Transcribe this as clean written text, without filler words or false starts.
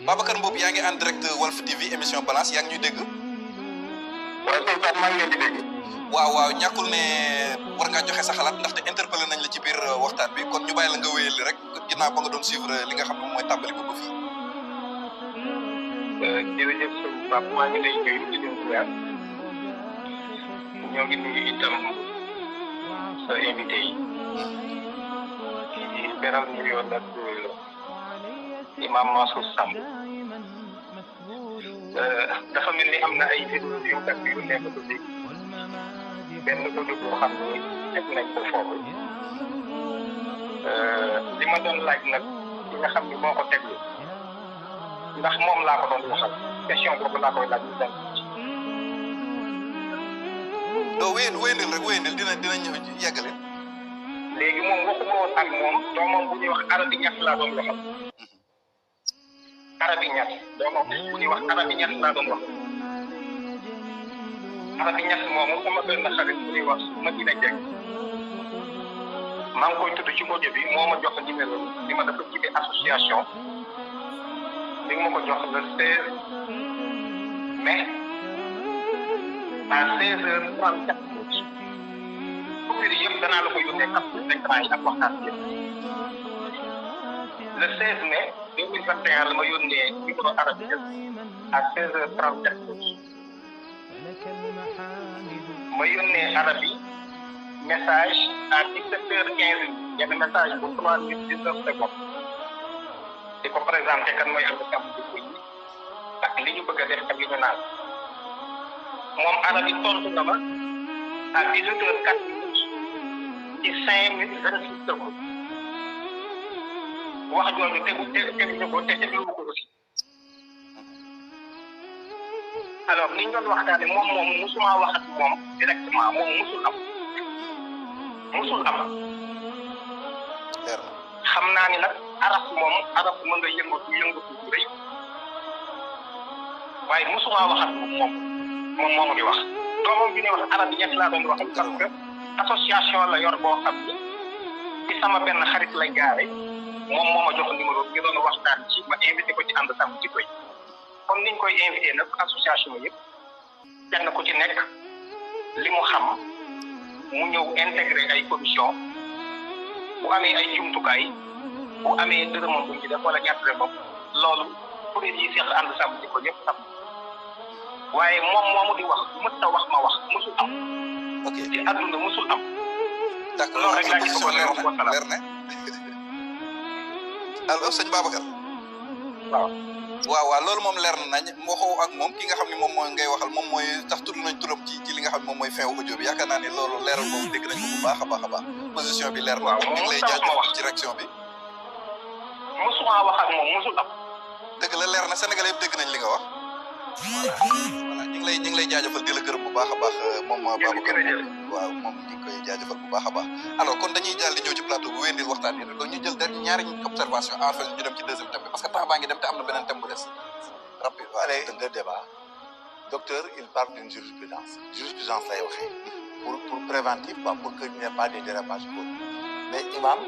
Babacar Mboup yaa ngi en direct Walf TV émission balance yaa ngi ñuy dégg. waaw sëñ Pape maa ngi leen di dégg. waaw waaw ñàkkul ne war ngaa joxe sa xalaat ndaxte interpellé nañ la ci biir waxtaan bi kon ñu bàyyi la nga wéyal rek ginnaaw ba nga doon suivre li nga xam ne mooy tàmbali ko ba fii. jërëjëf sëñ Pape maa ngi lay nuyu di leen ziar ñoo ngi nuyu itam sa invité yi di beral nuyoo nag Imam Mansour Samb dafa mel ni am na ay vidéo yu kat yu nekk ba léegi benn audio boo xam ni def nañ ko foofu li ma doon laaj nag li nga xam ni moo ko déglu ndax moom laa ko doon waxal question boobu laa koy laaj ñu dem ci. doo wéyandil rek wéyandil dina ñëw yeggale. léegi moom waxuma woon ak moom doomam bu ñuy wax Arabi Ñas laa doon waxal. Arabi Ñas doomam bu ñuy wax Arabi Ñas laa doon wax. Arabi Ñas moomu sama benn xarit bu ñuy wax Madina Dieng maa ngi koy tudd ci audio bi moo ma jox numéro li ma dafa jiite association li ma ko jox le 16 mai à 16h34 coupure yëpp danaa la ko yónnee ak écran yi ak waxtaan bi le 16 mai 2021 la ma yónnee numéro Arabi Ñas à 16h34 ma yónnee Arabi message à 17h15 yenn message bu 3 minutes 19 secondes di ko présenté kan mooy ànd kam di ko yi ak li ñu bëgg a def ak li ñu naan moom Arabi tontu na ma à 18h04 ci 5 minutes 26 secondes wax jooju teguñu ko te teguñu ko aussi alors ni ñu doon waxtaanee moom musuma wax ak moom directement moom musul am xam naa ni nag arab mën nga yëngatu bu rëy waaye musuma wax ak moom moomu di wax doomam bi ñuy wax arab yi ñett laa doon wax parce que association la yor boo xam ni ci sama benn xarit lay gaare moom moo ma jox numéro bi doon waxtaan ci ma invité ko ci ànd sàmm ci koy comme niñ koy invité nag association yëpp kenn ku ci nekk li mu xam mu ñëw intégré ay commission bu amee ay jumtukaay bu amee dërëmam bu ñu ci def wala ñaata dërëmam loolu kuréel yi seq ànd sàmm ci ko yëpp xam waaye moom moomu di wax mës a wax ma wax musul am. ok ci àdduna musul am. d'accord loolu rek laa ci bëggoon a wax wa salaam. leer na allo sëñ Babacar. waaw loolu moom leer na nañ waxoo ak moom ki nga xam ne moom mooy ngay waxal moom mooy tax tudd nañ turam ci li nga xam ne moom mooy fin audio bi yaakaar naa ne loolu leeral boobu dégg nañ ko bu baax a baax position bi leer na. waaw ñu ngi lay jaajëfal ci direction bi. musuma wax ak moom musul am. dëgg la leer na Sénégalais yëpp dégg nañ li nga wax. voilà ñu ngi lay jaajëfal di la gërëm bu baax a baax moom Babacar waaw moom ñu ngi koy jaajëfal bu baax a baax alors kon dañuy jàll di ñëw ci plateau bu wéyandil waxtaan yi rek donc ñu jël ñaari observation en fait ñu dem ci deuxième thème bi parce que temps baa ngi dem te am na beneen thème bu des rapide. allez le débat docteur il parle d'une jurisprudence lay waxee pour préventif quoi pour que il n'y ait pas de dérapage mais imam